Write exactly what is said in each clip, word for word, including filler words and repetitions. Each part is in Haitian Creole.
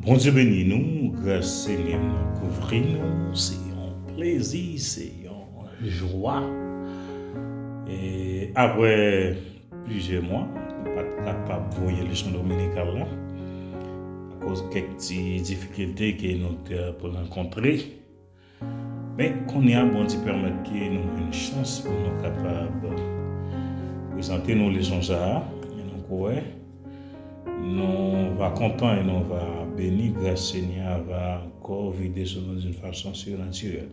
Bondye beni nou, gras Senyè m nan kouvri nou, se yon plezi, se yon jwa. E apre plizyè mwa, nou pa t kapab voye leson dominikal la, akoz kèk ti difikilte ke nou te ap rankontre. Men kounye a, Bondye pèmèt ke nou jwenn chans pou nou kapab prezante nou leson sa a, e nou kwè nou va kontan e nou va beni, gras Senyè a va ankò vide sou nou d'une façon surnaturelle.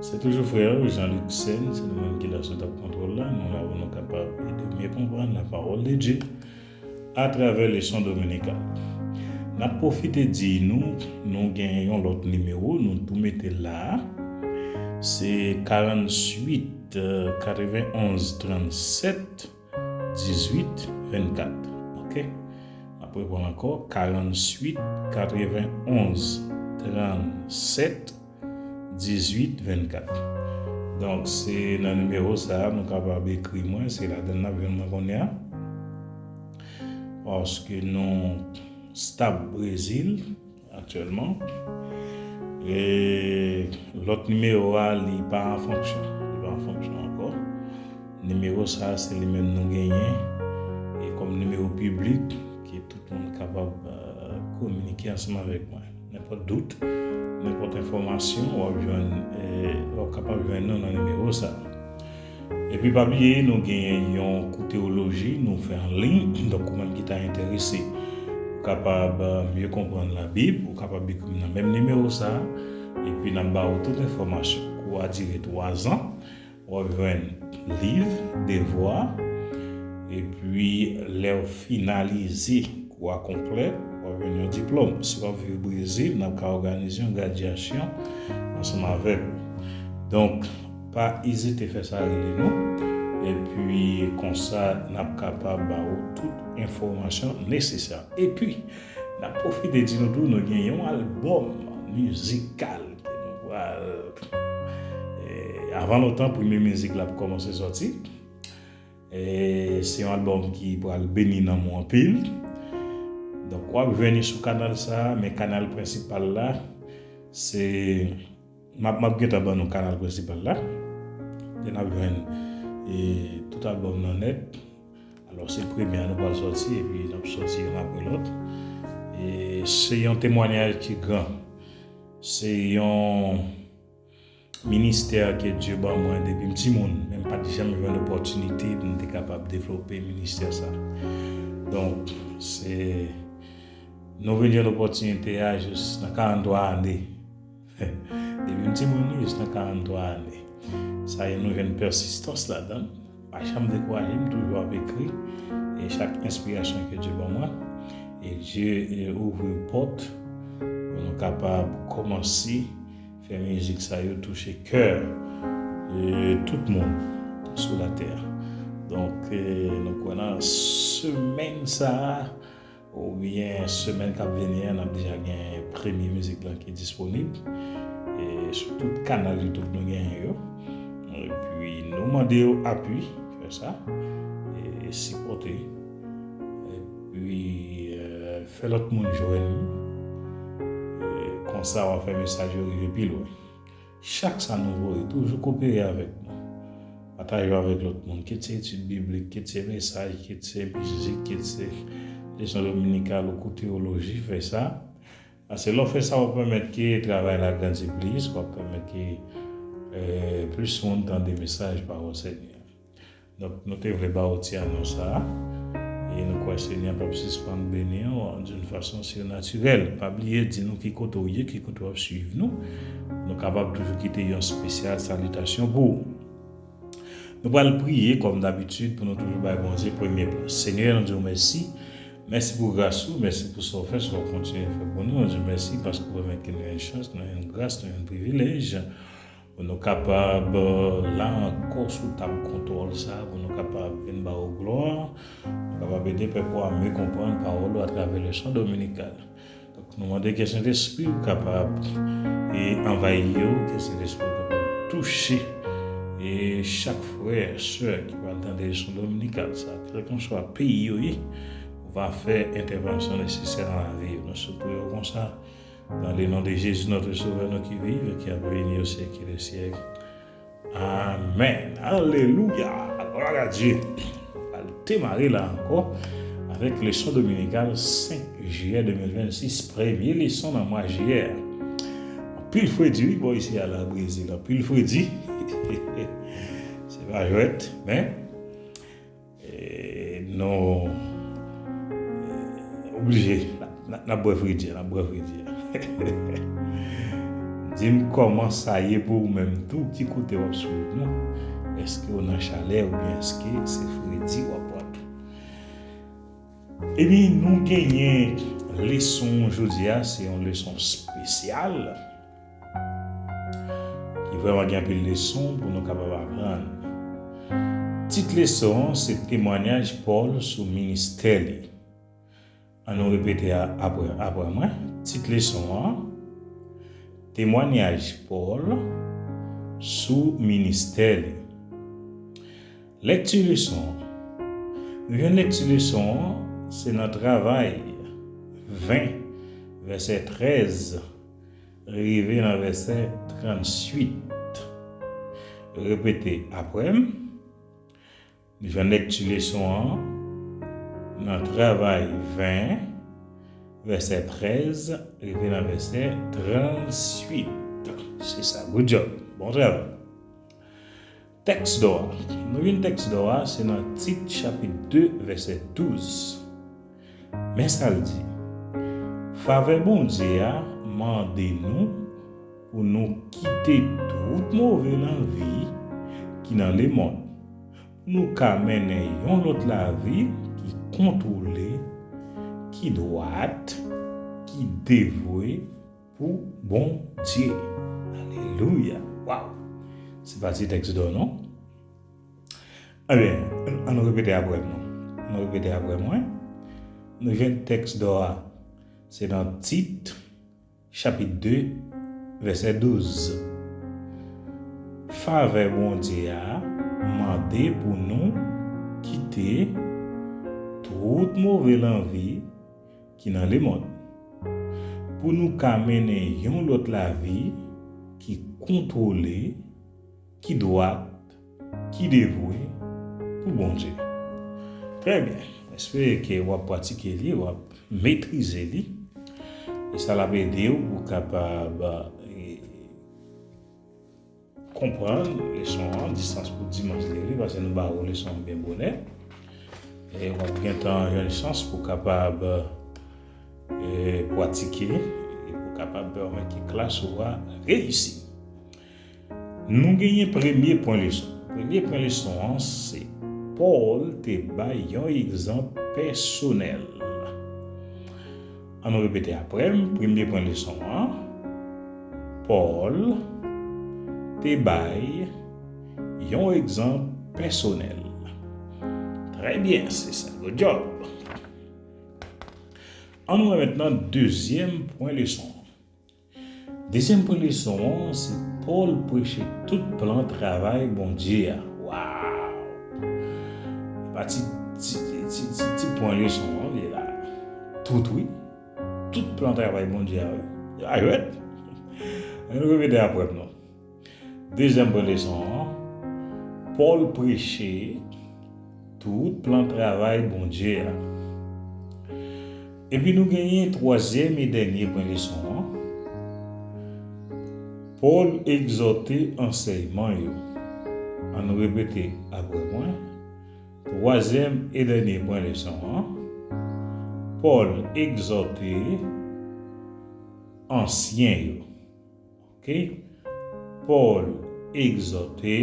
Se toujou frè ou Jean-Luc Sen, se nou menm ki la sou tap kontwòl la, nou la pou nou kapab ede w mye konprann la parole de Dieu atravè leson dominikal. N ap pwofite di nou, nou gen yon lòt nimewo, nou tou mete la a. Se karanntuit, katrevenonz, trannsèt, dizuit, vennkat. Oke? M ap reprann ankò, karanntuit, katrevenonz, trannsèt, dizuit, vennkat. Donk, se nan nimewo sa a, nou kapab ekri mwen, se ladan n ap jwenn mwen kounye a. Paske nou stab Brezil aktyèlman. E lòt nimewo a, li pa an fonksyon. Li pa an fonksyon ankò. Nimewo sa a, se li menm nou genyen. E kòm nimewo piblik, ke tout moun kapab, euh, kominike ansanm avèk mwen. Nenpòt dout, nenpòt enfòmasyon, w ap jwenn, eh, w ap kapab jwenn nou nan nimewo sa a. Epi pa bliye, nou gen yon kou teyoloji, nou fè an liy, donk ou menm ki ta enterese, ou kapab, euh, mye konprann Labib, ou kapab ekri m nan menm nimewo sa a, epi n ap ba ou tout enfòmasyon. Kou a dire twa zan, w ap jwenn liv, devwa, epi lè w finalize kou a konplè, w ap jwenn yon diplòm. Si w ap viv Brezil, n ap ka òganize yon gradyasyon ansanm avèk ou. Donk, pa ezite fè sa, rele nou. Epi, konsa, n ap kapab ba ou tout enfòmasyon nesesè. Epi, n ap pwofite di nou tou, nou gen yon albòm mizikal ke nou pral, eh, avan lontan, premye mizik la ap kòmanse sòti. E se yon albòm ki pral beni nanm ou anpil. Donk, w ap jwenn li sou kanal sa a, men kanal prensipal la, se, m ap, m ap gentan ban nou kanal prensipal la. Kote n ap jwenn, e, tout albòm nan nèt. Alò, se premye a nou pral sòti, epi n ap sòti youn apre lòt. E se yon temwanyaj ki gran. Se yon ministè ke Dye ban mwen depi m timoun, men m pa t janm jwenn opòtinite pou m te kapab devlope ministè sa. Donk, se, nou vin jwenn opòtinite a jis nan karanntwa ane. Depi m timoun, wi, jis nan karanntwa ane. Sa e, nou jwenn pèsistans ladan l. Pa janm dekouraje, m toujou ap ekri. E chak enspirasyon ke Dye ban mwen, e Dye, e, ouvri pòt pou nou kapab kòmanse fè mizik sa yo touche kè, e, tout moun sou latè. Donk, e, nou kwè nan semèn sa a, oubyen semèn k ap vini an, n ap deja gen premye mizik lan ki disponib, e, sou tout kanal YouTube nou genyen yo. Epi, nou mande yo apui, fè sa, e, sipòte, epi, e, fè lòt moun jwenn li. E, konsa, w ap fè mesaj yo rive pi lwen. Chak sa nou voye, toujou kopere avèk nou. Pataje yo avèk lòt moun. Kit se etid biblik, kit se mesaj, kit se mizik, kit se leson dominikal ou kou teyoloji, fè sa. Paske lè w fè sa, w ap pèmèt ke travay la grandi plis, w ap pèmèt ke, eh, plis moun tande mesaj pawòl Senyè a. Donk, nou te vle ba w ti anons sa a. E nou kwè Senyè a p ap sispann beni w d'une façon surnaturelle. Pa bliye, di nou ki kote w ye, ki kote w ap swiv nou. Nou kapab toujou kite yon espesyal salitasyon pou ou. Nou pral priye, kòm dabitid, pou nou toujou bay Bondye premye plas. Senyè, nou di w mèsi. Mèsi pou gras ou, mèsi pou sa w fè, sa w kontinye fè pou nou. Nou di w mèsi paske w pèmèt ke nou jwenn chans, nou jwenn gras, nou jwenn privilèj. Pou nou kapab, euh, la ankò sou tab kontwòl sa, pou nou kapab vin ba ou glwa, nou kapab ede pèp ou a mye konprann pawòl ou atravè leson dominikal. Donk, nou mande ke Sentespri ou kapab, e, anvayi yo, ke Sentespri ou kapab touche, e, chak frè, sè ki pral tande leson dominikal sa, kèlkanswa peyi yo ye, ou va fè entèvansyon nesesè nan lavi yo. Nou souple yo konsa. Dans le nom de Jésus, notre Sauveur, nous qui vivons et qui avons béni au siècle des siècles. Amen. Alléluia. Gloire à Dieu. Al demare la ankò avèk leson dominikal senk jiyè de mil vennsis, premye leson nan mwa jiyè. Anpil fredi wi bò isi a la Brezil, anpil fredi. Se pa jwèt, men e, nou e, oblije n ap, n ap, n ap bwè fredi a, n ap bwè fredi a. Di m kòman sa ye pou ou menm tou, ki kote w ap swiv nou? Èske w nan chalè oubyen èske se fredi w ap pran tou? Ebyen, nou genyen leson jodi a, se yon leson espesyal ki vrèman gen anpil leson pou nou kapab aprann. Tit leson an se Temwanyaj Pòl sou ministè li. An nou repete a, apre, apre mwen. Tit leson an, Temwanyaj Pòl sou ministè li. Lekti leson an. Nou jwenn lekti leson an, se nan Travay ven, vèsè trèz, rive nan vèsè trannuit. Repete apre m. Nou jwenn lekti leson an nan Travay ven, vèsè trèz, rive nan vèsè trannuit. Se sa, good job. Bon travay. Tèks dò a. Nou jwenn tèks dò a, se nan Tit chapit de, vèsè douz. Men sa l di, favè Bondye a mande nou pou nou kite tout move lanvi ki nan lemonn, pou nou ka mennen yon lòt lavi ki kontwole, ki dwat, ki devwe pou Bondye. Alelouya! Waw! Se pa ti tèks dò non. Ebyen, ann repete apre m non. Ann repete apre mwen. Nou jwenn tèks dò a, se nan Tit, chapit de, vèsè douz. Favè Bondye a mande pou nou kite tout move lanvi ki nan lemonn, pou nou ka mennen yon lòt lavi ki kontwole, ki dwat, ki devwe pou Bondye. Trè byen. M espere ke w ap pratike li, w ap metrize li. E sa l ap ede w pou w kapab e, konprann leson an, di sans pou dimanch li, wi, paske nou ba ou leson an byen bonè. E w ap gentan jwenn chans pou w kapab e, pratike, e pou w kapab pèmèt ke klas ou a reyisi. Nou genyen premye pwen leson. Premye pwen leson an, se Pòl te bay yon egzanp pèsonèl. Ann nou repete apre m, premye pwen leson an, Pòl te bay yon egzanp pèsonèl. Trè byen, se sa. Good job. Ann nou renmen nan dezyèm pwen leson an. Dezyèm pwen leson an, se Pòl preche tout plan travay Bondye a. Waw! E pa ti, ti, ti, ti, ti pwen leson an, li la. Tout, wi. Tout plan travay Bondye a, wi. A jwèt! Ann nou repete apre m non. Dezyèm pwen leson an, Pòl preche tout plan travay Bondye a. Epi nou genyen twazyèm e dènye pwen leson an, Pòl egzòte ansèyman yo. Ann nou repete apre mwen. Twazyèm e dènye pwen leson an, Pòl egzòte ansyen yo. Oke? Pòl egzòte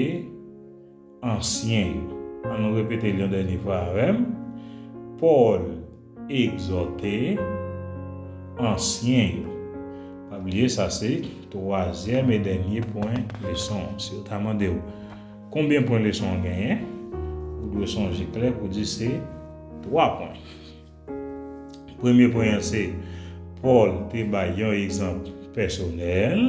ansyen yo. Ann nou repete l yon dènye fwa avè m. Pòl egzòte ansyen yo. Pa bliye, sa se twazyèm e dènye pwen leson an. Si yo ta mande w konbyen pwen leson an genyen, ou dwe sonje klè pou di se twa pwen. Premye pwen an se Pòl te bay yon egzanp pèsonèl.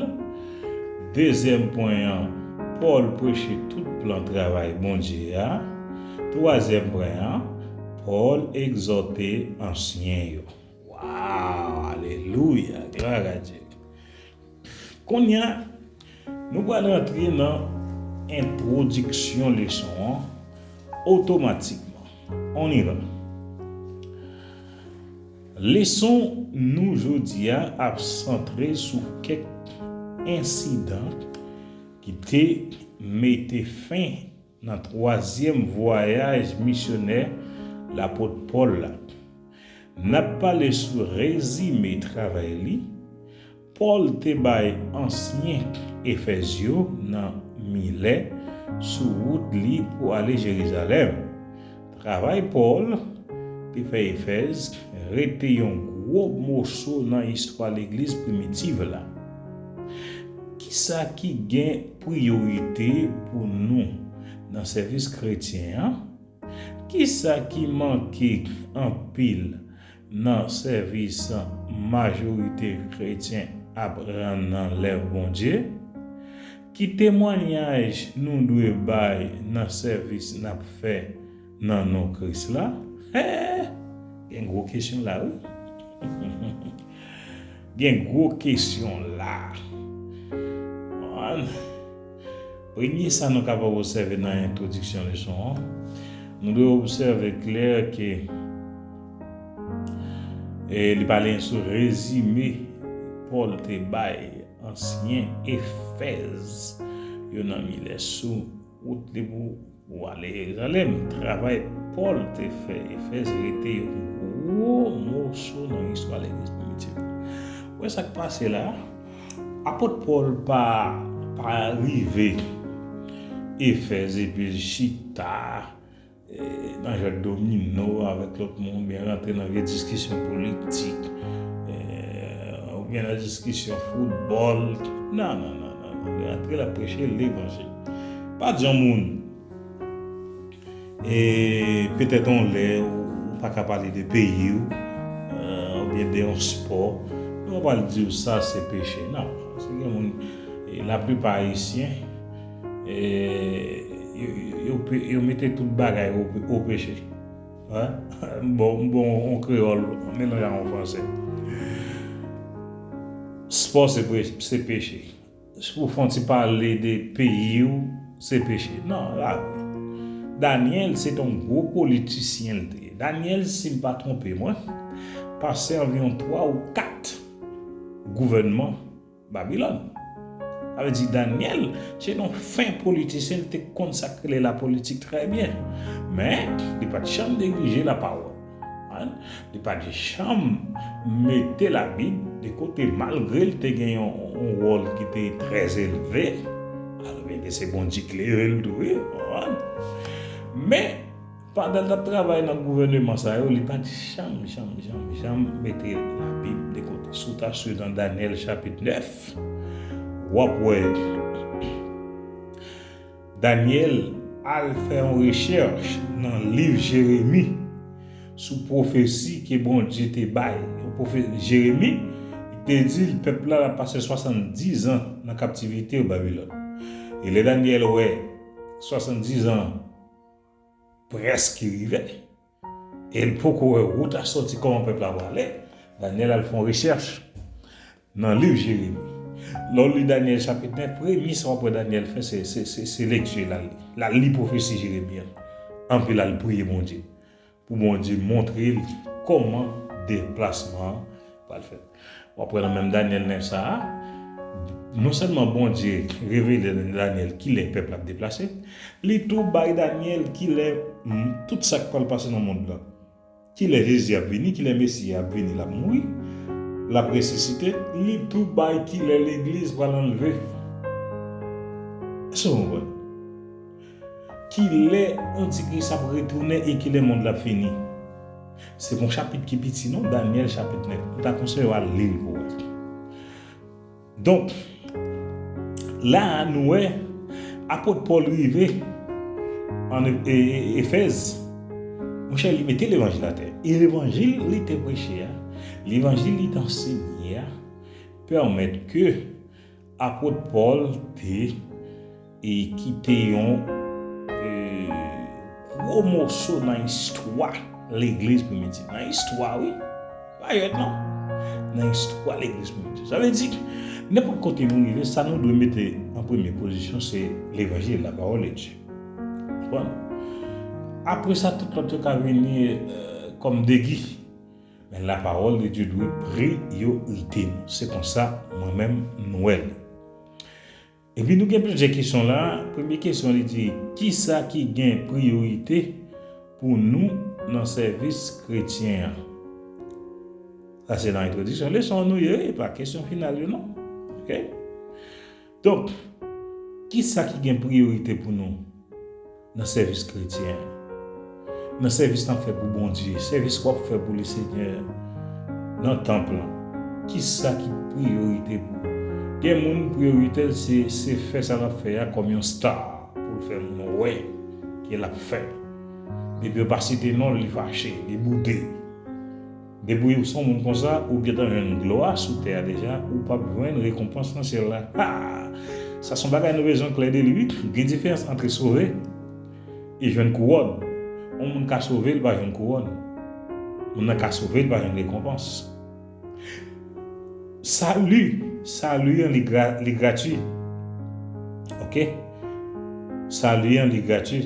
Dezyèm pwen an, Pòl preche tout plan travay Bondye a. Twazyèm pwen an, Pòl egzòte ansyen yo. Waw, ale Alelouya, glwa a Dye. Kounye a, nou pral rantre nan entwodiksyon leson an otomatikman. On y va. Leson nou jodi a ap santre sou kèk ensidan ki te mete fen nan twazyèm vwayaj misyonè lapot Pòl la. N ap pale sou rezime travay li. Pòl te bay ansyen Efèz yo nan Milè sou wout li pou ale Jerizalèm. Travay Pòl te fè Efèz rete yon gwo moso nan istwa legliz primitiv la. Kisa ki gen priyorite pou nou nan sèvis kretyen an? Kisa ki manke anpil nan sèvis majorite kretyen ap rann nan lèv Bondye? Ki temwayaj nou dwe bay nan sèvis n ap fè nan non Kris la? Hè! Gen gwo kesyon la, wi. Gen gwo kesyon la. An, premye sa nou kapab obsève nan entwodiksyon leson an, nou dwe obsève klè ke e li pale sou rezime Pòl te bay ansyen Efèz yo nan Milè sou wout li pou, pou ale Jerizalèm. Travay Pòl te fè Efèz rete yon gwo moso nan istwa legliz primitiv. Wè sa k pase la? Apot Pòl pa, pa rive Efèz epi l chita, e, nan jwèt domino avèk lòt moun, oubyen rantre nan vye diskisyon politik, e, oubyen nan diskisyon foutbòl. Non, non, non, non, non. Li rantre, l ap preche levanjil. Pa di yon moun, e petèt yon lè ou, ou pa ka pale de peyi w, e, oubyen de yon spò, nou pa pral di w sa se peche. Non, se gen moun, e, laplipa Ayisyen, e, yo, yo, yo pe-, yo mete tout bagay o, o peche. Wi. Bon, bon, yon kreyòl melanje ak yon fransè. Spò se pre-, se peche. Si w fè yon ti pale de peyi w, se peche. Non, la. Danyèl se te yon gwo politisyen l te ye. Danyèl, si m pa twonpe mwen, pase anviwon twa ou kat gouvènman Babilòn. Sa vle di Danyèl se yon fen politisyen, li te konn sa k rele lapolitik trè byen. Men, li pa t janm dirije lapawòl. An, li pa t janm mete Labib de kote, malgre l te gen yon, yon wòl ki te trè elve, alò byen ke se Bondye ki leve l tou, wi, konprann? Men, pandan l t ap travay nan gouvèneman sa yo, li pa t janm, janm, janm, janm mete Labib de kote. Si w ta swiv nan Danyèl chapit nèf, w ap wè Danyèl al fè yon rechèch nan liv Jeremi sou pwofesi ke Bondye te bay. Yon pwofe-, Jeremi, li te di l pèp la ap pase swasanndizan nan kaptivite o Babilòn. E lè Danyèl wè swasanndizan prèske rive, e l poko wè wout a sòti, kòman pèp la prale, Danyèl al fè yon rechèch nan liv Jeremi. Lè w li Danyèl chapit nèf, premye sa w ap wè Danyèl fè, se, se, se, se lekti l al li. L al li pwofesi Jeremi an. Anpi l al priye Bondye, pou Bondye montre l kòman deplasman an pral fèt. W ap wè nan menm Danyèl nèf sa a, non sèlman Bondye revele Danyèl kilè pèp la ap deplase, li tou bay Danyèl kilè, mm, tout sa k pral pase nan mond lan. Kilè Jezi ap vini, kilè Mesi a ap vini, l ap mouri, l ap resisite, li tou bay kilè legliz pral anlve. Èske w konprann? Kilè Antikris ap retounen e kilè mond la ap fini? Se pa yon chapit ki piti non, Danyèl chapit nèf. M ta konseye w al li l pou wè. Donk, la a, nou wè apot Pòl rive an E-, E-, Efèz. Monchè, li mete levanjil atè. E levanjil li te preche a, levanjil li te ansenye a, pèmèt ke apot Pòl te, e, kite yon, e, gwo moso nan istwa legliz primitiv. Nan istwa, wi. Pa jwèt, non. nan istwa legliz primimitiv. Sa vle di, nenpòt kote nou rive, sa nou dwe mete an premye pozisyon, se levanjil, la parole de Dieu. Konprann? Apre sa, tout lòt yo ka vini euh, kòm degi. Men la parole de Dieu dwe priyorite nou. Se konsa, mwen menm, m wè l. Epi nou gen plizyè kesyon la. Premye kesyon li di, kisa ki gen priyorite pou nou nan sèvis kretyen an? Sa se nan entwodiksyon leson nou ye, e pa kesyon final yo non. Ok? Donk, kisa ki gen priyorite pou nou nan sèvis kretyen an? Nan sèvis n ap fè pou Bondye, sèvis w ap fè pou Lesenyè nan tanp lan, kisa ki priyorite pou ou? Gen moun priyorite l se, se fè sa l ap fè a kòm yon star pou l fè moun wè ke l ap fè. Depi yo pa site non l, li fache, li boude. Depi w se yon moun konsa, ou gentan jwenn glwa sou tè a deja, ou p ap jwenn rekonpans nan syèl la. Ha! Sa se yon bagay nou bezwen klè de li wi. Gen diferans ant sove e jwenn kouwòn. Yon moun ka sove, li pa jwenn kouwòn. Moun nan ka sove, li pa jwenn rekonpans. Sali, sali an li, gra, li gratui. Ok? Sali an li gratui.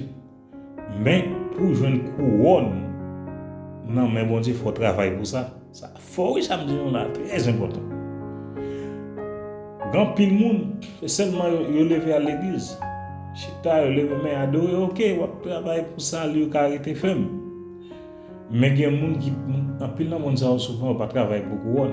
Men pou w jwenn kouwòn nan men Bondye, fò w travay pou sa. Sa fò wi, sa m di nou la, trè enpòtan. Gen anpil moun, se sèlman yo, yo leve al legliz. Chita, yo leve men, adore, ok, w ap travay pou sali w ka rete fèm. Men gen moun ki, anpil nan moun sa yo souvan yo pa travay pou kouwòn.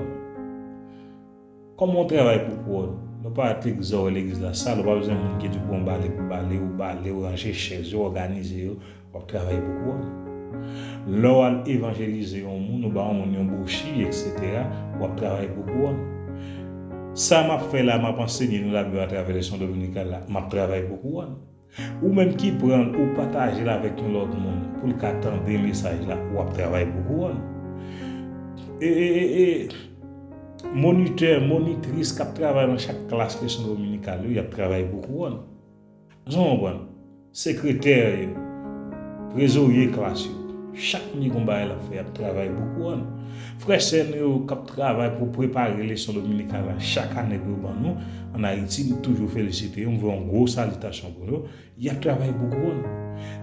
Kòman w travay pou kouwòn? Nou pa egzòre legliz la sal, ou pa bezwen moun ki di pou yon bale pou bale, ou bale, ou ranje chèz yo, òganize yo, w ap travay pou kouwòn. Lè w al evanjelize yon moun, ou ba yon moun yon bwochi, etsetera, w ap travay pou kouwòn. Sa m ap fè la, m ap ansenye nou Labib atravè leson dominikal la, m ap travay pou kouwòn. Ou menm ki pran l, ou pataje l avèk yon lòt moun pou l ka tande mesaj la, w ap travay pou kouwòn. E, e, e, e, monitè, monitris k ap travay nan chak klas leson dominikal yo, y ap travay pou kouwòn. Èske w konprann? Sekretè yo, trezorye klas yo, chak moun ki gon bagay l ap fè, y ap travay pou kouwòn. Frè sè nou yo k ap travay pou prepare leson dominikal la chak ane pou yo ban nou, ann Ayiti, m toujou felisite yo, m voye yon gwo salitasyon pou yo. Y ap travay pou kouwòn.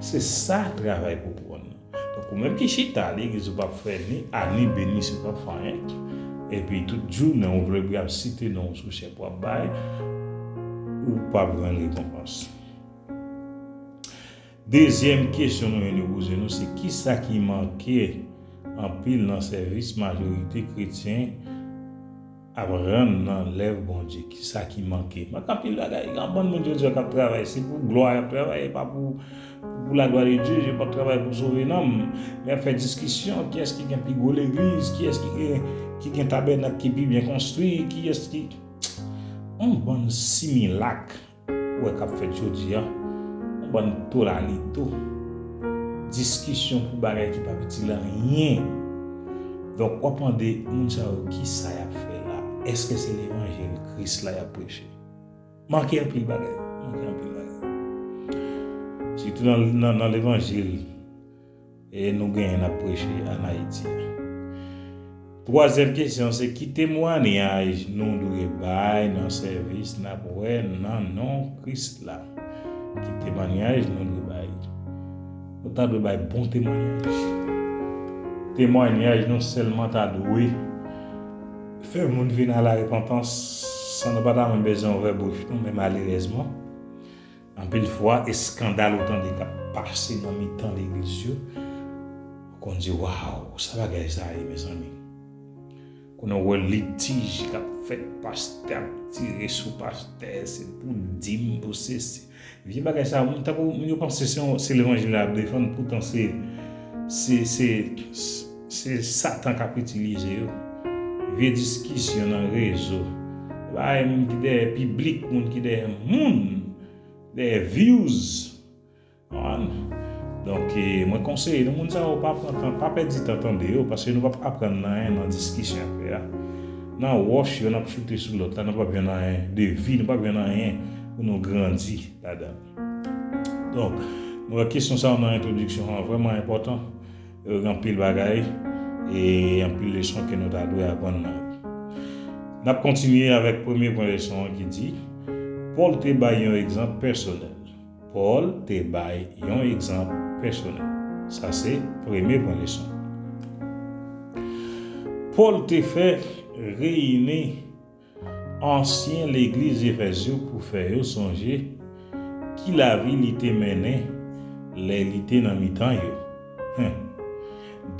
Se sa travay pou kouwòn nan. Donk, ou menm ki chita legliz ou p ap fè ni a ni be ni si, ou p ap fè anyen. Epi tout jounen ou vle pou y ap site non w sou chèk w ap bay, ou p ap jwenn rekonpans. Dezyèm kesyon nou jwenn yo poze nou, se kisa ki manke anpil nan sèvis majorite kretyen ap rann nan lèv Bondye? Kisa ki manke? Manke anpil bagay. Gen yon bann moun jodi a k ap travay, se pou glwa y ap travay, e pa pou, pou laglwa de Dye. Yo p ap travay pou sove nanm. Men y ap fè diskisyon, kiyès ki gen pi gwo legliz, kiyès ki gen, ki gen tabènak ki pi byen konstwi, kiyès ki. Yon bann similak ou wè k ap fèt jodi a, yon bann tolalito, diskisyon pou bagay ki p ap itil anyen. Donk, w ap mande moun sa yo kisa y ap fè la? Èske se levanjil Kris la y ap preche? Manke anpil bagay, manke anpil bagay. Sitou nan, nan, nan levanjil e nou genyen n ap preche ann Ayiti a. Twazyèm kesyon se ki temwayaj nou dwe bay nan sèvis n ap wè nan non Kris la? Ki temwayaj nou dwe bay? Nou ta dwe bay bon temwayaj. Temwayaj nou sèlman ta dwe fè moun vin a la repantans san nou pa ta menm bezwen ouvè bouch nou, men malerèzman, anpil fwa, eskandal ou tande k ap pase nan mitan legliz yo, ou konn di, waw, sa bagay sa ye, mezanmi? Kounye a w wè litij k ap fèt, pastè ap tire sou pastè, se pou dim, pou sesi. Vye bagay sa, moun tankou moun yo panse se yon, se levanjil la ap defann, poutan se, se, se, se Satan k ap itilize yo. Vye diskisyon nan rezo. Bagay moun ki dèyè piblik, moun ki dèyè moun, dèyè views. Konprann? Donk, e, mwen konseye nou, moun sa yo pa pran tan, pa pèdi tan tande yo, paske nou p ap aprann anyen nan diskisyon y ap fè a. Nan wòch yo, n ap choute sou lòt la, nou p ap jwenn anyen de vi, nou p ap jwenn anyen pou nou grandi ladan l. Donk, nou wè kesyon sa yo nan entwodiksyon an vrèman enpòtan. Yo gen anpil bagay e anpil leson ke nou ta dwe aprann nan yo. N ap kontinye avèk premye pwen leson an ki di, Pòl te bay yon egzanp pèsonèl. Pòl te bay yon egzanp pèsonèl. Sa se premye pwen leson. Pòl te fè reyini ansyen legliz Efèz yo pou fè yo sonje ki lavi li te mennen lè li te nan mitan yo. Hen.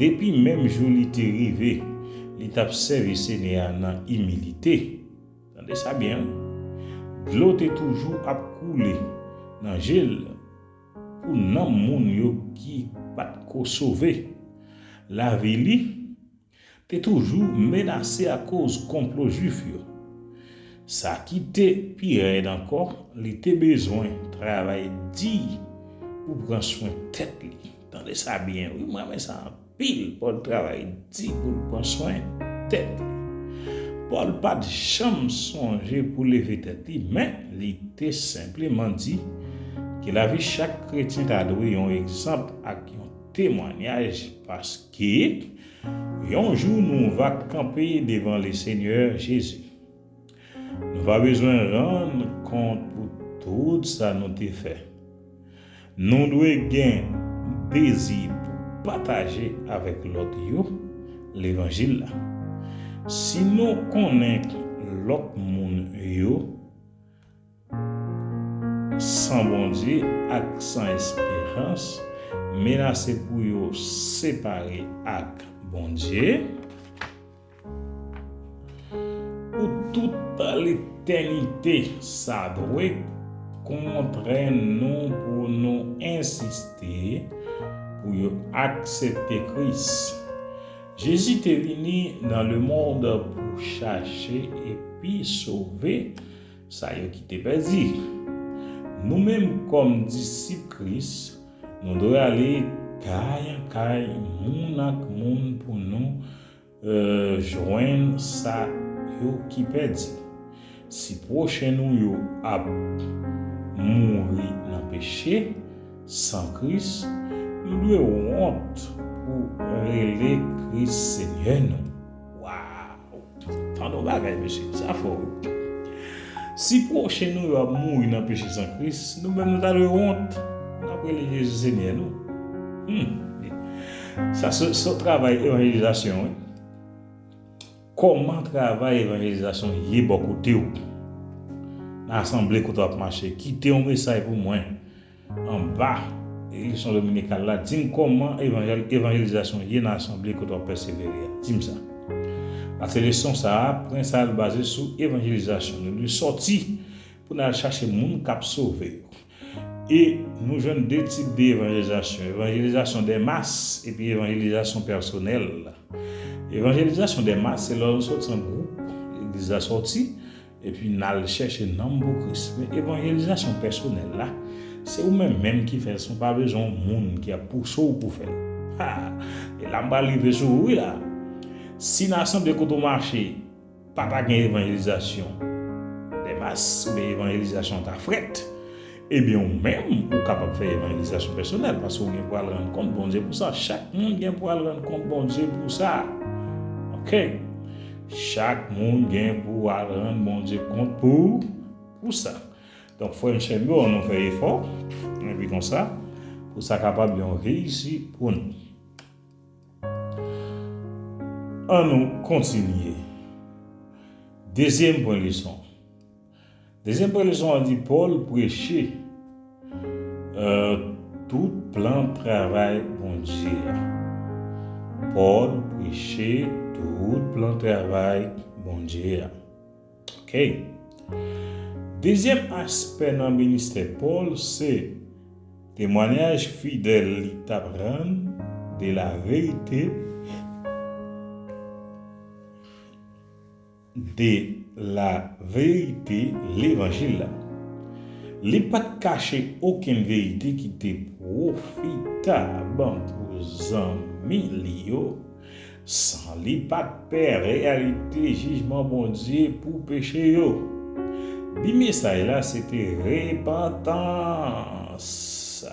Depi menm jou li te rive, li t ap sèvi Senyè a nan imilite. Tande sa byen, wi. Dlo te toujou ap koule nan je l pou nanm moun yo ki pa t ko sove. Lavi li te toujou menase akoz konplo Jwif yo. Sa ki te pi rèd ankò, li te bezwen travay di pou pran swen tèt li. Tande sa byen, wi, mwen renmen sa anpil. Pòl travay di pou l pran swen tèt li. Pòl pa t janm sonje pou leve tèt li, men li te senpleman di ke lavi chak kretyen ta dwe yon egzanp ak yon temwanyaj, paske yon jou nou va kanpe devan Lesenyè Jezi. Nou va bezwen rann kont pou tout sa nou te fè. Nou dwe gen dezi pou pataje avèk lòt yo levanjil la. Si nou konnen lòt moun yo san Bondye ak san esperans, menase pou yo separe ak Bondye, pou tout letènite, sa dwe kontrenn nou pou nou ensiste pou yo aksepte Kris. Jezi te vini nan lemonn pou chache epi sove sa yo ki te pèdi. Nou menm, kòm disip Kris, nou dwe ale kay an kay, moun ak moun pou nou, e, jwenn sa yo ki pèdi. Si pwochen nou yo ap mouri nan peche, san Kris, nou dwe wont pou rele Kris Senyè nou. Waw! Tande yon bagay, mesye, sa fò, wi. Si pwochen nou yo ap mouri nan peche san Kris, nou menm nou ta dwe wont pou n ap rele Jezi Senyè nou. Hmm. Sa se, se yon travay evanjelizasyon, wi. Kòman travay evanjelizasyon ye bò kote w? Nan asanble kote w ap mache, kite yon mesaj pou mwen. Anba leson dominikal la, di m kòman evanjel-, evanjelizasyon ye nan asanble kote w ap pèsevere a. Di m sa. Paske leson sa a, pwen sa a, l baze sou evanjelizasyon. Nou dwe sòti pou n al chache moun k ap sove yo. E nou jwenn de tip de evanjelizasyon. Evanjelizasyon dè mas epi evanjelizasyon pèsonèl. Evanjelizasyon dè mas, se lè nou sòti an gwoup, legliz la sòti, epi n al chèche nanm pou Kris. Men evanjelizasyon pèsonèl la, se ou menm menm ki fè l, san w pa bezwen yon moun ki ap pouse w pou fè l. Ha! E la m pral rive sou ou, wi, la. Si nan asanble kote w mache, pa ta gen evanjelizasyon dè mas, oubyen evanjelizasyon ta frèt, ebyen, ou menm, ou kapab fè evanjelizasyon pèsonèl, paske ou gen pou al rann kont Bondye pou sa. Chak moun gen pou al rann kont Bondye pou sa. Oke? Chak moun gen pou al rann Bondye kont pou, pou sa. Donk, frè m, sè m yo, ann nou fè efò, epi konsa, pou sa kapab yon reyisi pou nou. Ann nou kontinye. Dezyèm pwen leson. Dezyèm pwen leson an di Pòl preche, e, tout plan travay Bondye a. Pòl preche tout plan travay Bondye a. Oke. Dezyèm aspè nan ministè Pòl se temwanyaj fidèl li t ap rann de laverite, de laverite levanjil la. Li pa t kache okenn verite ki te pwofitab pou zanmi li yo, san li pa t pè reyalite jijman Bondye pou peche yo. Bi mesaj la se te repantans.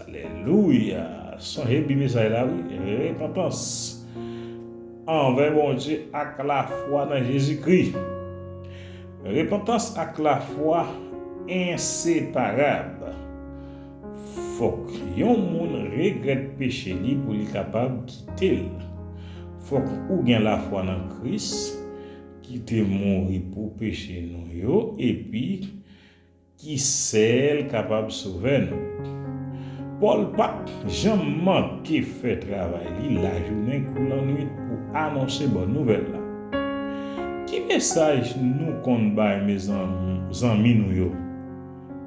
Alelouya! Sonje bi mesaj la, wi, repantans anvè Bondye ak lafwa nan Jezikri. Repantans ak lafwa enseparab. Fòk yon moun regrèt peche li pou li kapab kite l. Fòk ou gen lafwa nan Kris ki te mouri pou peche nou yo, epi ki sèl kapab sove nou. Pòl pa t janm manke fè travay li lajounen kou lannwit pou anonse bòn nouvèl la. Ki mesaj nou konn bay mezanmi, zanmi nou yo?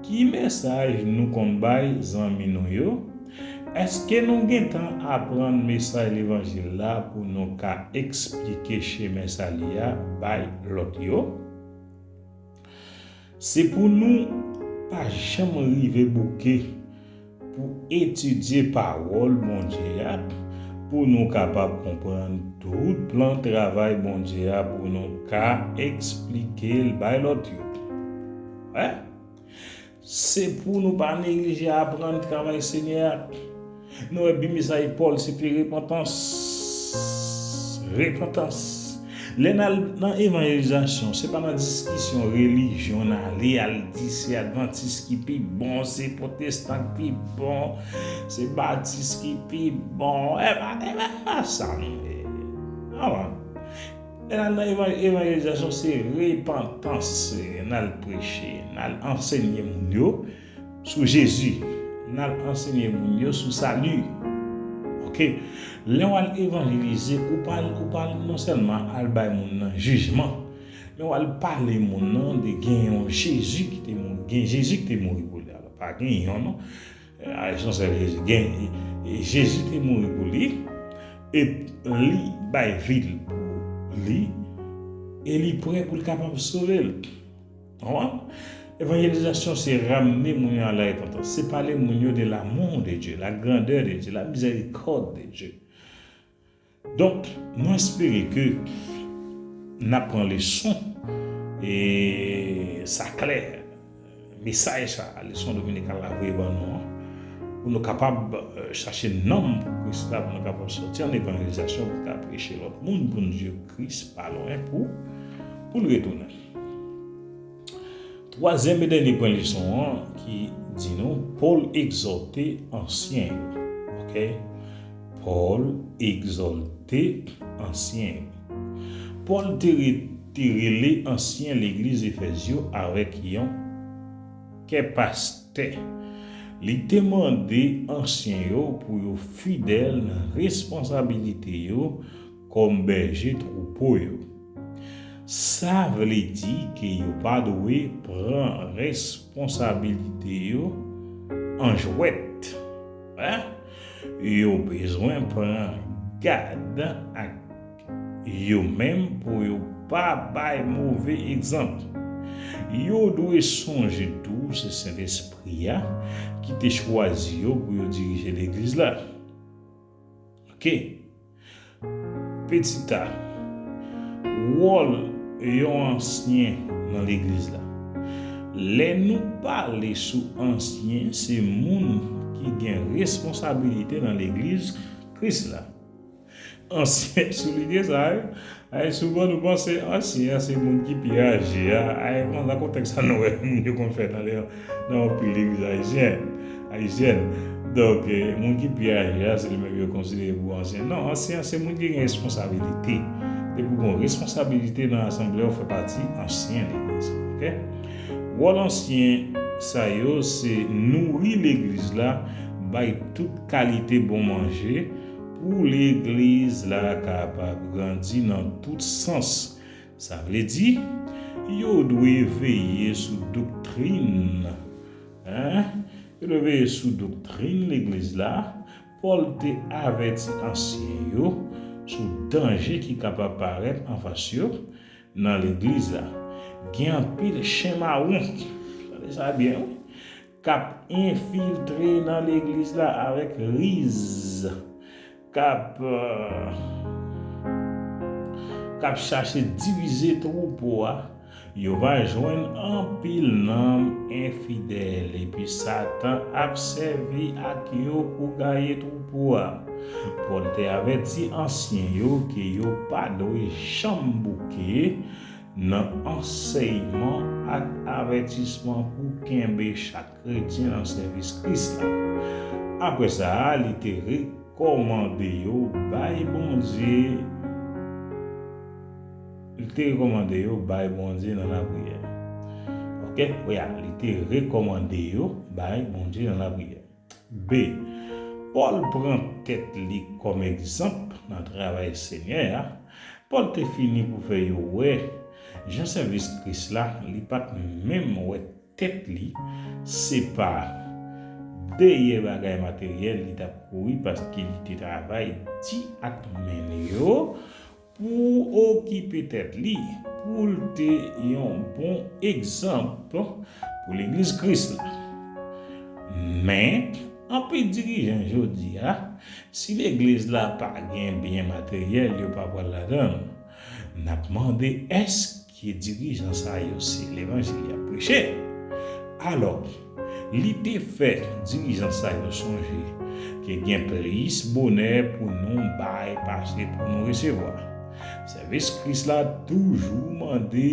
Ki mesaj nou konn bay zanmi nou yo? Èske nou gentan aprann mesaj levanjil la pou nou ka eksplike chemen sali a bay lòt yo? Se pou nou pa janm rive bouke pou etidye pawòl Bondye a, pou nou kapab konprann tout plan travay Bondye a, pou nou ka eksplike l bay lòt yo. Wè? Se pou nou pa neglije aprann travay Senyè a. Nou wè bi mesaj Pòl se te repantans. Repantans. Lè n al nan evanjelizasyon, se pa nan diskisyon relijyon n ale, al di se advantis ki pi bon, se pwotestan ki pi bon, se batis ki pi bon. E pa, e pa, e pa sa nou ye. Avan. Lè n al nan evan- evanjelizasyon, se repantans, se n al preche, n al ansenye moun yo sou Jezi, n al ansenye moun yo sou sali. Oke? Lè w al evanjelize, ou pa al, ou pa al non sèlman al bay moun nan jijman, men w al pale moun nan de gen yon Jezi ki te mouri, gen Jezi ki te mouri pou li. Alò, pa gen yon non. A, esansyèl Jezi gen, e, e Jezi te mouri pou li, e li bay vi l pou li, e li prè pou l kapab sove l. Konprann? Evanjelizasyon se ramne moun yo a la repantans, se pale moun yo de l'amour de Dieu, la grandeur de Dieu, la miséricorde de Dieu. Donk, nou espere ke n ap pran leson, e sa klè, mesaj sa, leson dominikal la voye ban nou an, pou nou kapab, eh, chache nanm pou Kris la, pou nou kapab sòti an evanjelizasyon, pou nou ka preche lòt moun, pou nou di yo Kris pa lwen pou, pou l retounen. Twazyèm e dènye pwen leson an ki di nou, Pòl egzòte ansyen yo. Oke? Pòl egzòte ansyen yo. Pòl te re-, te rele ansyen legliz Efèz yo avèk yon kè pastè. Li te mande ansyen yo pou yo fidèl nan responsabilite yo kòm bèje twoupo yo. Sa vle di ke yo pa dwe pran responsabilite yo an jwèt. Hein? Yo bezwen pran gad ak yo menm pou yo pa bay move egzanp. Yo dwe sonje tou se Sentespri a ki te chwazi yo pou yo dirije legliz la. Oke. Petit a, wòl yon ansyen nan legliz la. Lè nou pale sou ansyen, se moun ki gen responsabilite nan legliz Kris la. Ansyen, souliye sa, wi. Ay, souvan nou panse ansyen an se moun ki pi aje a. Ay, nan kontèks sa nou wè moun yo konn fè nan, nan anpil legliz ayisyen, ayisyèn. Donk, eh, moun ki pi aje a, se li menm yo konsidere pou ansyen. Non, ansyen an se moun ki gen responsabilite. Depi w gen responsabilite nan asanble, ou fè pati ansyen legliz. Oke? Wòl ansyen sa yo se nouri legliz la, bay tout kalite bon manje, pou legliz la kapab grandi nan tout sans. Sa vle di, yo dwe veye sou doktrin. Hein? Yo dwe veye sou doktrin legliz la. Pòl te avèti ansyen yo sou danje ki kapab parèt anfas yo nan legliz la. Gen anpil chen mawon. Tande sa byen, wi. K ap enfiltre nan legliz la avèk riz, k ap, eh, k ap chache divize twoupo a, yo va jwenn anpil nanm enfidèl, epi Satan ap sèvi ak yo pou gaye twoupo a. Pòl te avèti ansyen yo ke yo pa dwe janm bouke nan ansèyman ak avètisman pou kenbe chak kretyen nan sèvis Kris la. Apre sa, li te rekòmande yo bay Bondye, li te rekòmande yo bay Bondye nan lapriyè. Oke, wi, li te rekòmande yo bay Bondye nan lapriyè. B. Pòl pran tèt li kòm egzanp nan travay Senyè a. Pòl te fini pou fè yo wè jan sèvis Kris la, li pa t menm wè tèt li, se pa dèyè bagay materyèl li t ap kouri, paske li te travay di ak men li yo pou okipe tèt li, pou l te yon bon egzanp pou legliz Kris la. Men, anpil dirijan jodi a, si legliz la pa gen byen materyèl, yo pa pral ladan l. N ap mande, èske dirijan sa yo se levanjil y ap preche? Alò, li te fè dirijan sa yo sonje ke gen plis bonè pou nou bay pase pou nou resevwa. Sèvis Kris la toujou mande,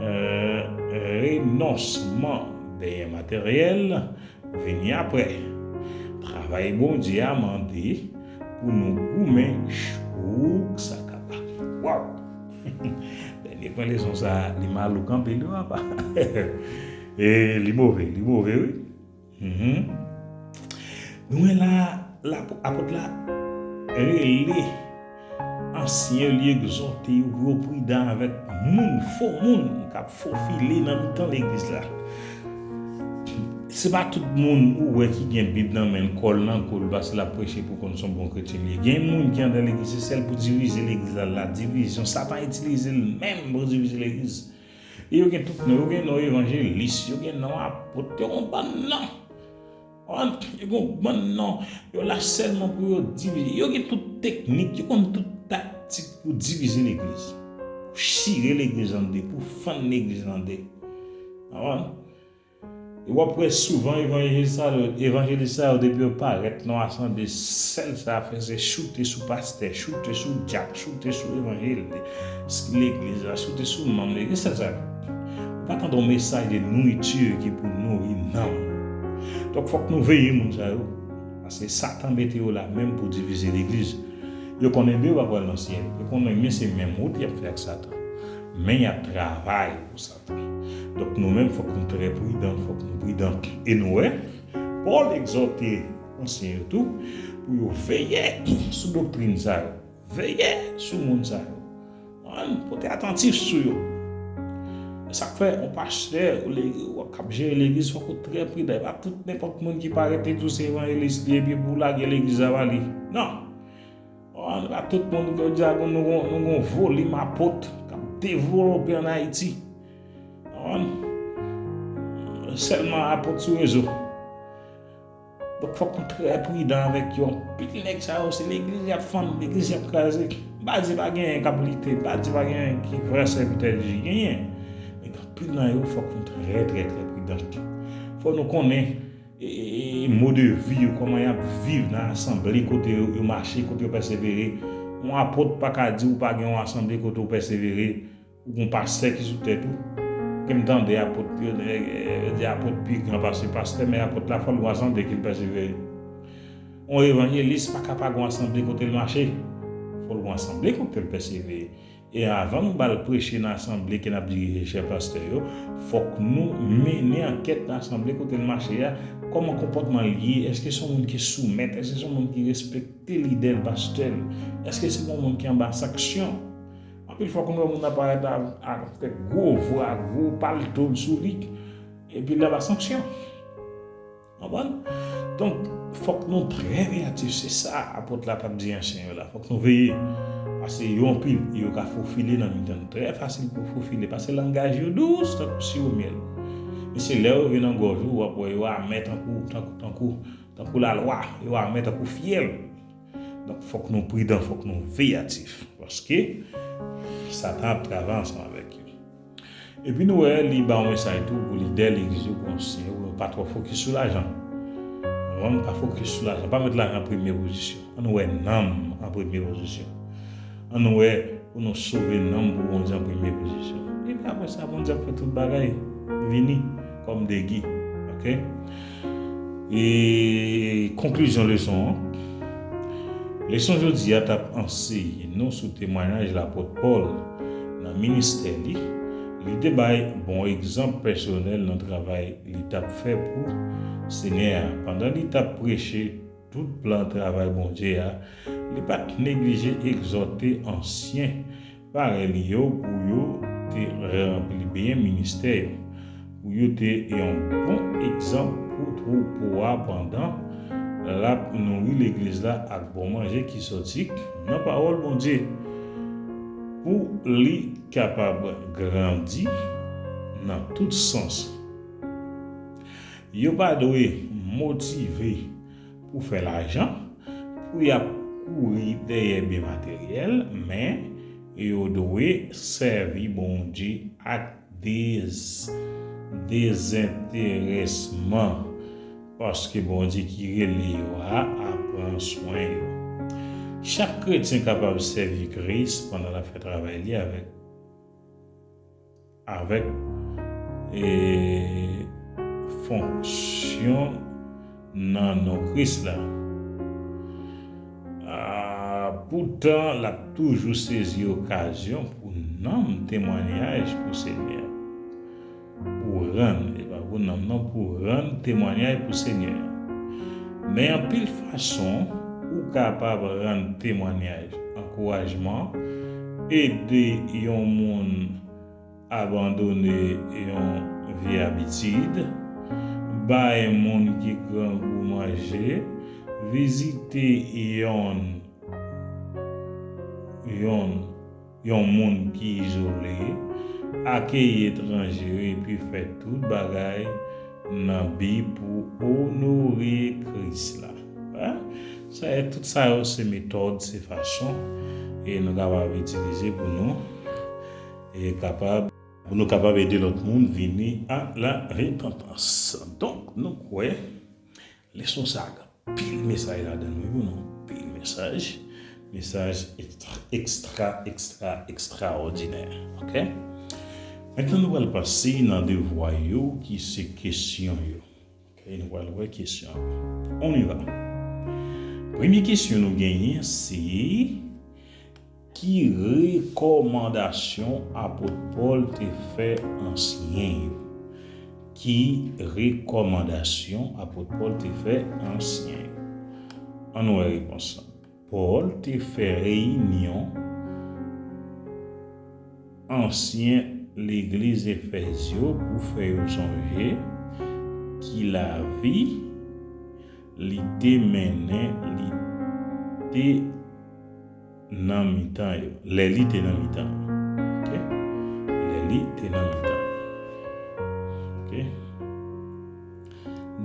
euh, renonsman dèyè materyèl, vini apre. Travay Bondye a mande pou nou goumen chouk sa kapab. Waw! Dènye pwen leson sa, li malouk anpil, wi, papa. E li move, li move, wi. Mhm. Nou wè la, la, apot la rele ansyen yo, li egzòte yo pou yo pridan avèk moun, fo moun k ap fofile nan mitan legliz la. Se pa tout moun ou wè ki gen Bib nan men l, kò l nan kou l, paske l ap preche pou konn se yon bon kretyen li ye. Gen moun ki anndan legliz, se sèl pou divize legliz la, la divizyon. Satan itilize l menm pou divize legliz. E yo gen tout non, yo gen non evanjelis, yo gen non apot, yo gen yon bann non. Yo gen yon bann non, yo la sèlman pou yo divize. Yo gen tout teknik, yo konn tout taktik pou divize legliz. Pou chire legliz an de, pou fann legliz an de. Konprann? E w ap wè souvan evanjelis sa yo, evanjelis sa yo, depi yo parèt nan asanble, sèl sa y ap fè se choute sou pastè, choute sou dyak, choute sou evanjelis legliz la, choute sou manm legliz, sèl sa. Ou pa tande yon mesaj de nouriti ki pou nouri nanm. Donk fòk nou veye moun sa yo. Paske Satan mete yo la menm pou divize legliz. Yo konnen de yo pa pral nan syèl. Yo konnen men se menm wout y ap fè ak Satan. Men y ap travay pou Satan. Donk nou menm fòk nou trè pridan, fòk nou pridan. E nou wè, Pòl egzòte ansyen yo tou pou yo veye sou doktrin sa yo, veye sou moun sa yo. Konprann? Pote atantif sou yo. E sa k fè yon pastè ou le-, ou k ap jere legliz, fòk ou trè pridan. E pa tout nenpòt moun ki parèt li di w se evanjelis li epi pou w lage legliz la ba li. Non. Konprann? Pa tout moun, jodi a nou gon, nou gon volim apot k ap devlope ann Ayiti. Konprann? Sèlman apot sou rezo. Donk fòk nou trè pridan avèk yo. Anpil nèg sa yo, se legliz y ap fann, legliz y ap kraze. M pa di pa gen anyen k ap lite, m pa di pa gen anyen ki vrè sèvitè de Dye, genyen. Men anpil nan yo, fòk nou trè, trè, trè pridan. Fò nou konnen e, e, e, mode vi yo, kòman y ap viv nan asanble kote yo, yo mache, kote yo pèsevere. Yon apot pa ka di ou pa gen yon asanble kote ou pèsevere, ou gen yon pastè ki sou tèt ou. Ke m tande apot, yo, yo, yo di apot pi gran pase pastè, men apot la fò l gen yon asanble ke l pèsevere. Yon evanjelis pa ka pa gen yon asanble kote l mache. Fò l gen yon asanble kote l pèsevere. E avan nou ba l preche nan asanble ke n ap dirije, chè pastè yo, fòk nou mennen ankèt nan asanble kote l mache a, kòman konpòtman l ye, èske se yon moun ki soumèt, èske se yon moun ki respekte lidè l, pastè l, èske se yon moun ki anba sanksyon. Anpil fwa, kounye a, moun nan parèt a, a, avèk gwo vwa, gwo palto l sou li, epi l anba sanksyon. Konprann? Donk, fòk nou trè veyatif. Se sa apot la t ap di ansyen yo la. Fòk nou veye. Paske yo anpil, e yo ka fofile nan mitan nou. Trè fasil pou fofile. Paske langaj yo dous tankou siwo myèl. Men se lè yo rive nan gòj ou, w ap wè yo amè tankou, tankou, tankou, tankou lalwa. Yo amè tankou fyèl. Donk, fòk nou pridan, fòk nou veyatif. Paske Satan ap travay ansanm avèk yo. Epi nou wè, li ba yon mesaj tou pou lidè legliz yo, pou ansyen yo, pou yo pa twò fokis sou lajan. Konprann? Pa fokis sou lajan. Pa met lajan an premye pozisyon. Ann wè nanm an premye pozisyon. Ann wè pou nou sove nanm pou Bondye an premye pozisyon. Epi apre sa, Bondye ap fè tout bagay vini kòm degi. Oke? E konklizyon leson an. Leson jodi a t ap anseye nou sou temwayaj lapot Pòl nan ministè li. Li te bay bon egzanp pèsonèl nan travay li t ap fè pou Senyè a. Pandan li t ap preche tout plan travay Bondye a, li pa t neglije egzòte ansyen parèy li yo pou yo te ranpli byen ministè yo, pou yo te yon bon egzanp pou twoupo a pandan l ap nouri legliz la ak bon manje ki soti nan pawòl Bondye, pou li kapab grandi nan tout sans. Yo pa dwe motive pou fè lajan, pou y ap kouri dèyè byen materyèl, men yo dwe sèvi Bondye ak dez, dezenteresman, paske Bondye ki rele yo a ap pran swen yo. Chak kretyen kapab sèvi Kris pandan l ap fè travay li avèk avèk e, fonksyon nan non Kris la. A, poutan, l ap toujou sezi okazyon pou nanm temwayaj pou Senyè a. Pou rann, e pa pou nanm non, pou rann temwayaj pou Senyè a. Men anpil fason ou kapab rann temwayaj, ankourajman, ede yon moun abandone yon vye abitid, bay moun ki grangou manje, vizite yon, yon, yon moun ki izole, akeyi etranje yo, epi fè tout bagay nan bi pou onore Kris la. Hein? Sa, tout sa yo se metòd, se fason, e nou kapab itilize pou nou e kapab, pou nou kapab ede lòt moun vini a la repantans. Donk, nou kwè leson sa a gen pil mesaj ladan l, wi, pou nou. Pil mesaj. Mesaj ekstra, ekstra, ekstra, ekstraòdinè. Oke? Mentnan, nou pral pase nan devwa yo, ki se kesyon yo. Oke, nou pral wè kesyon yo. On y va. Premye kesyon nou genyen, se ki rekòmandasyon apot Pòl te fè ansyen yo? Ki rekòmandasyon apot Pòl te fè ansyen yo? Ann wè repons lan. Pòl te fè reyinyon ansyen legliz Efèz yo pou fè yo sonje ki lavi li te mennen, li te nan mitan yo, lè li te nan mitan yo. Oke? Lè li te nan mitan yo. Oke?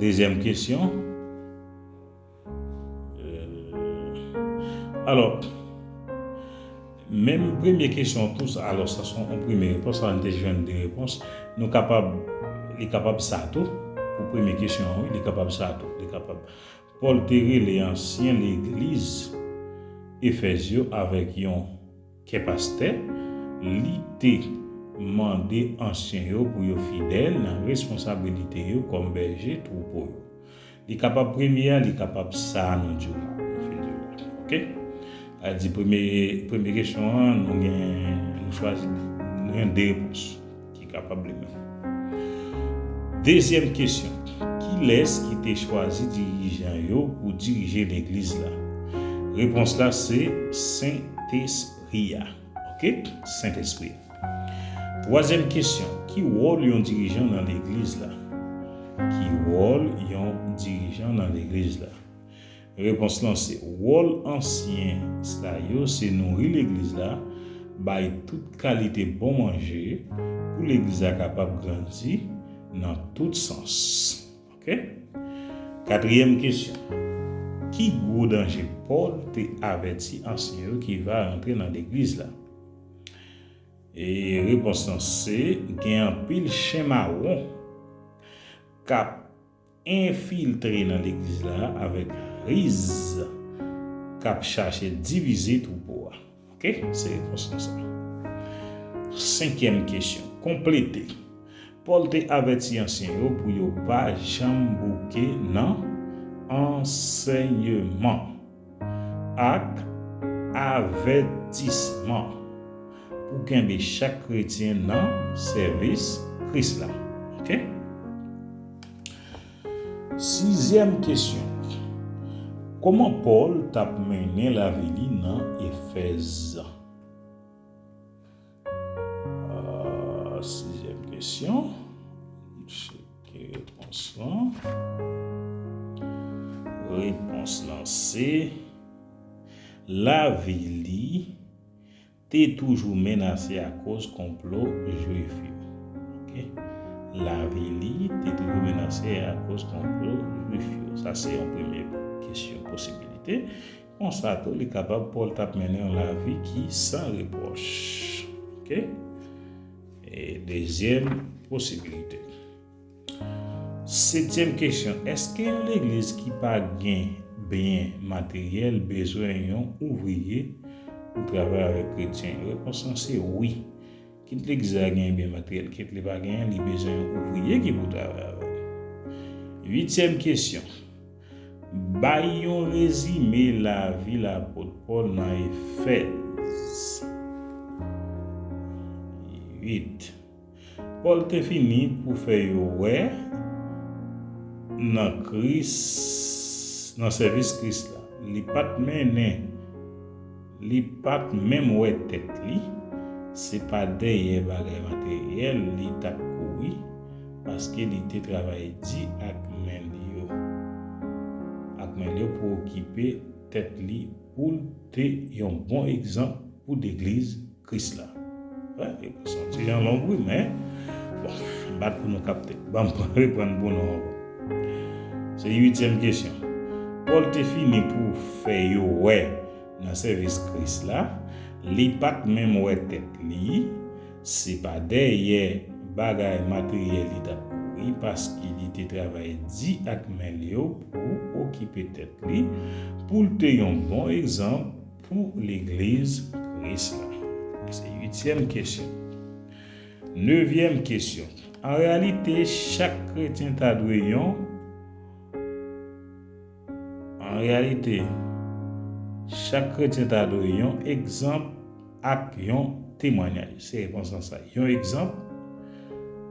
Dezyèm kesyon. Euh, alò, menm premye kesyon tou, sa, alò, sa se yon premye repons, sa, nou te jwenn de repons. Nou kapab, li kapab sa tou, pou premye kesyon an, wi, li kapab sa tou, li kapab. Pòl te rele ansyen legliz Efèz yo avèk yon kè pastè, li te mande ansyen yo pou yo fidèl nan responsabilite yo kòm bèje twoupo yo. Li kapab premye a, li kapab sa a nou di w la. Nou fin di w la. Oke? Sa di premye, premye kesyon an, nou gen, nou chwazi, nou gen de repons ki kapab li menm. Dezyèm kesyon. Kilès ki te chwazi dirijan yo pou dirije legliz la? Repons la se Sentespri a. Oke? Sentespri a. Twazyèm kesyon. Ki wòl yon dirijan nan legliz la? Ki wòl yon dirijan nan legliz la? Repons lan se, wòl ansyen sa yo se nouri legliz la, bay tout kalite bon manje, pou legliz la kapab grandi nan tout sans. Oke? Katriyèm kesyon. Ki gwo danje Pòl te avèti ansyen yo ki va rantre nan legliz la? E repons lan se, gen anpil chen mawon k ap enfiltre nan legliz la avèk riz k ap chache divize twoupo a. Ok? E se repons nou sa. Senkyèm kesyon. Konplete. Pòl te avèti ansyen yo pou yo pa janm bouke nan ansèyman ak avètisman pou kenbe chak kretyen nan sèvis Kris la. Oke? Sizyèm kesyon. Kòman Pòl t ap mennen lavi li nan Efèz? Ah, sizyèm kesyon. Cheke repons lan. Repons lan se lavi li te toujou menase akoz konplo Jwif yo. Oke? Lavi li te toujou menase akoz konplo Jwif yo. Sa se yon premye kesyon posibilite. Konsa tou, li kapab Pòl t ap mennen yon lavi ki san repwòch. Oke? E dezyèm posibilite. Setyèm kesyon, èske yon legliz ki pa gen byen materyèl bezwen yon ouvriye pou travay avèk kretyen yo? Repons lan se wi. Kit legliz la gen byen materyèl, kit li pa genyen, li bezwen yon ouvriye ki pou travay avè l. Uityèm kesyon, bay yon rezime lavi lapot Pòl nan Efèz. Uit. Pòl te fini pou fè yo wè nan Kris, nan sèvis Kris la. Li pa t mennen, li pa t menm wè tèt li. Se pa dèyè bagay materyèl li t ap kouri, paske li te travay di ak men li yo, ak men li yo pou okipe tèt li, pou l te yon bon egzanp pou legliz Kris la. Wè, repons lan ti jan long wi, men bon, m bat pou nou kapte. Ban m reprann pou nou ankò. Se uityèm kesyon. Pòl te fini pou fè yo wè nan sèvis Kris la, li pa t menm wè tèt li, se pa dèyè bagay materyèl li t ap kouri, paske li te travay di ak men l yo pou okipe tèt li, pou l te yon bon egzanp pou legliz Kris la. Se uityèm kesyon. Nevyèm kesyon. An reyalite, chak kretyen ta dwe yon, an reyalite, chak kretyen ta dwe yon egzanp ak yon temwanyaj. Se repons lan sa. Yon egzanp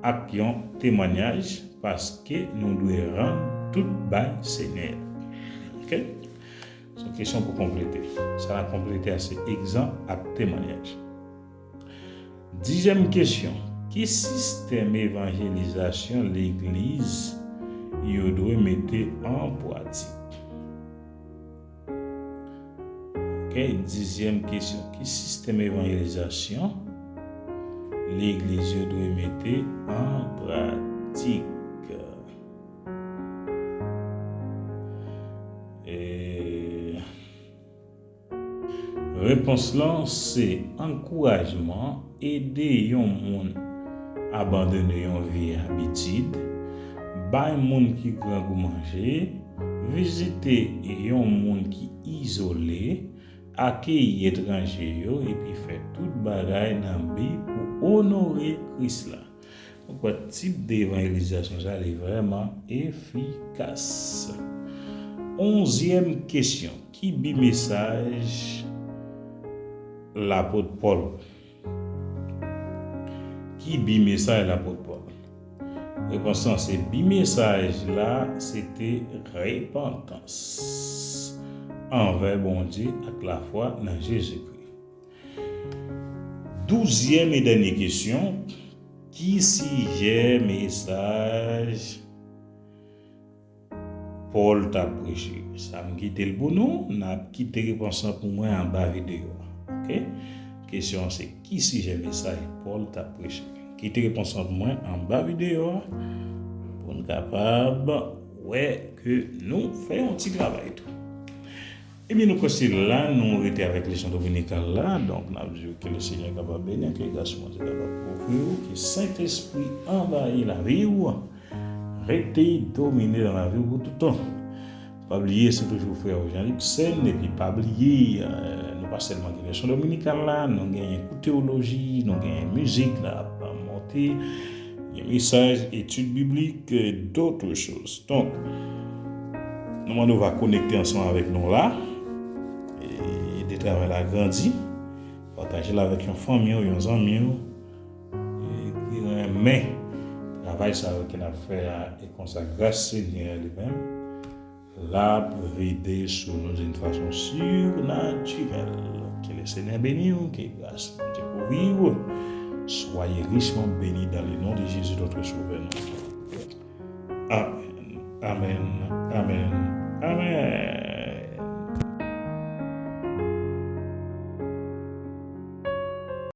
ak yon temwanyaj, paske nou dwe rann tout bay Senyè a. Oke? Se yon kesyon pou konplete. Sa n ap konplete a se egzanp ak temwanyaj. Dizyèm kesyon, ki sistèm evanjelizasyon legliz yo dwe mete an pratik? Oke, dizyèm kesyon, ki sistèm evanjelizasyon legliz yo dwe mete an pratik? E, repons lan se ankourajman, ede yon moun abandone yon vye abitid, bay moun ki grangou manje, vizite yon moun ki izole, akeyi etranje yo, epi fè tout bagay nan bi pou onore Kris la. Donk, wè, tip de evanjelizasyon sa, li vrèman efikas. Onzyèm kesyon, ki bi mesaj lapot Pòl? Ki bi mesaj lapot Pòl? Repons lan se bi mesaj la, se te repantans anvè Bondye ak lafwa nan Jezikri. Douzyèm e dènye kesyon, ki sijè mesaj Pòl t ap preche? Sa m kite l pou nou, n ap kite repons lan pou mwen anba videyo a. Oke? Kesyon an se, ki sijè mesaj Pòl t ap preche? Kite repons lan pou mwen anba videyo a, pou n kapab wè ke nou fè yon ti travay tou. Ebyen, nou kwè se la nou rete avèk leson dominikal la. Donk, n ap di w ke Lesenyè kapab beni w, ke gras Bondye kapab kouvri w, ke Sentespri anvayi lavi w, rete domine nan lavi w pou tout tan. Pa bliye, se toujou frè Jean Luxen, epi pa bliye, euh, nou pa sèlman gen lèson dominikal la, nou genyen kou teyoloji, nou genyen mizik la ap monte, gen mesaj, etid biblik, euh, d'autres choses. Donk, nou mande w va konekte ansanm avèk nou la, e ede travay la grandi, pataje l avèk yon fanmi w, yon zanmi w, e ki renmen travay sa yo ke n ap fè a, e konsa gras Senyè li menm, l ap vide sou nou d'une façon surnaturelle. Ke le Senyè beni w, ke gras Bondye kouvri w. Soyez richement bénis dans le nom de Jésus, notre Sauveur. Amen, amen, amen, amen.